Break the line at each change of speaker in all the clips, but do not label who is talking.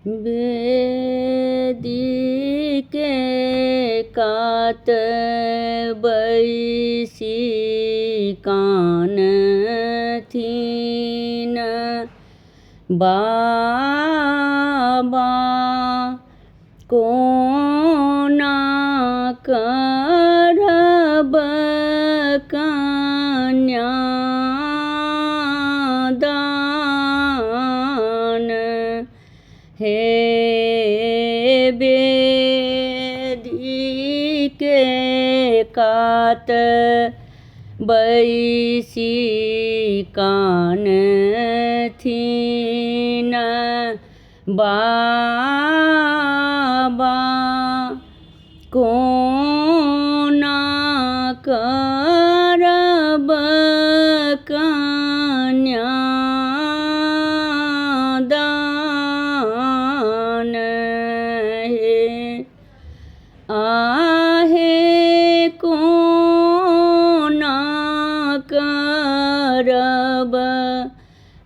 वेदीके कात बैसी कानथिन बाबा, कोना करब कन्यादान हे। वेदीके कात बैसी कानथिन बाबा, कोना करब कन्यादान हे। आहे कोना करब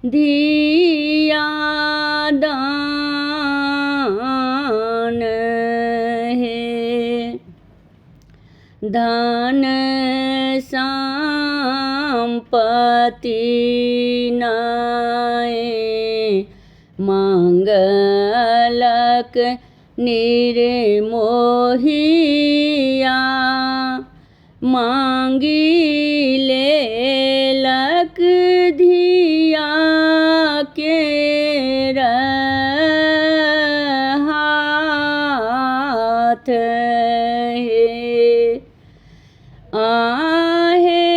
धियादान हे। धन सम्पत्ति नहि मंगलक निर्मोहिया, मांगी लेलक धिया के हाथ हे। आहे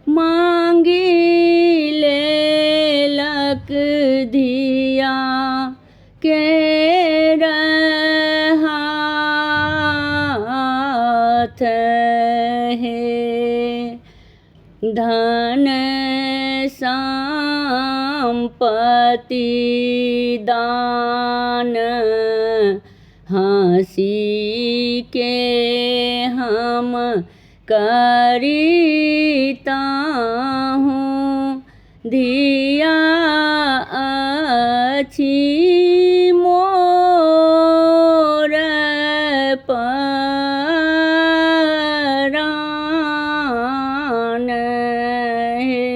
मांगी लेलक धिया के हाथ हे। धन सम्पत्ति दान हँसी के हम करिता हूँ, धिया अछि मोर परान हे।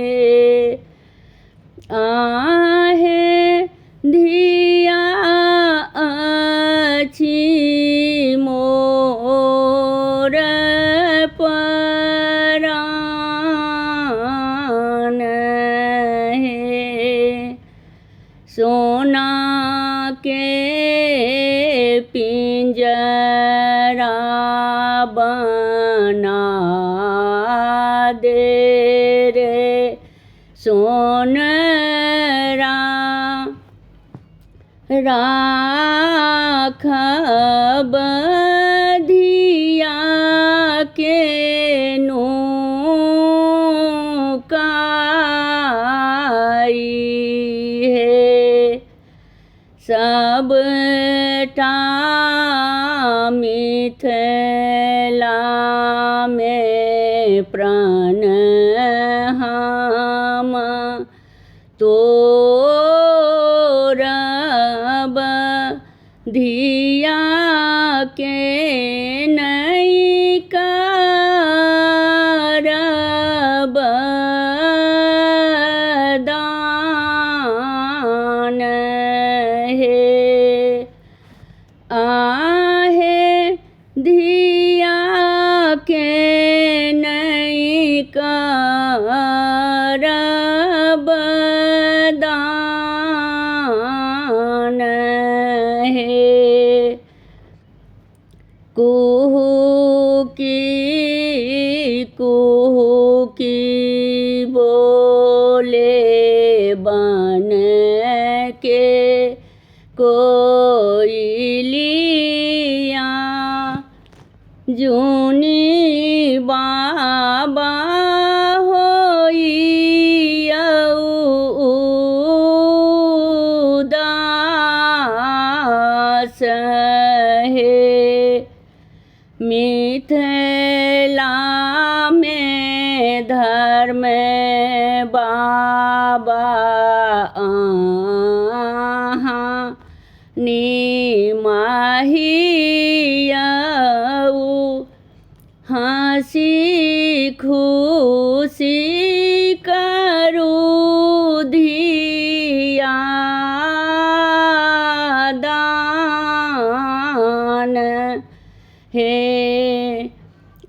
आहे धिया अछि मोर परान हे। सोना के पिंजरा बना दे रे सोनरा, राखब धिया के नुकाई हे। सबटा मिथिला में प्राण हम तोरब, धिया के नहि करब दान हे। आहे धिया के नहि करब दान हे। कुहू की बोले बन के कोइलिया, जुनी बाबा होइयौ उदास हे। मिथिला में धर्म बाबा अहाँ निमाहियौ हँसी खुशी करू धिया दान हे।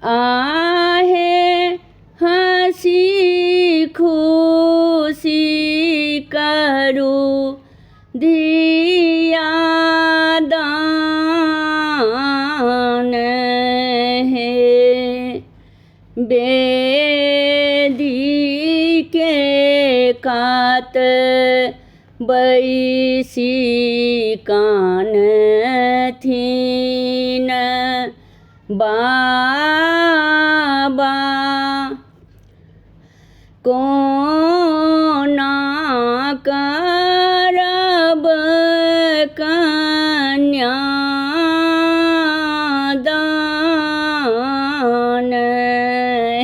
आहे हँसी खुशी करू धिया दान हे। बेदी के कात बैसी कानथिन बाबा, कोना करब कन्यादान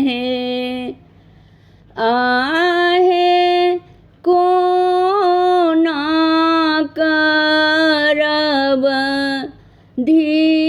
हे। आहे कोना करब धिया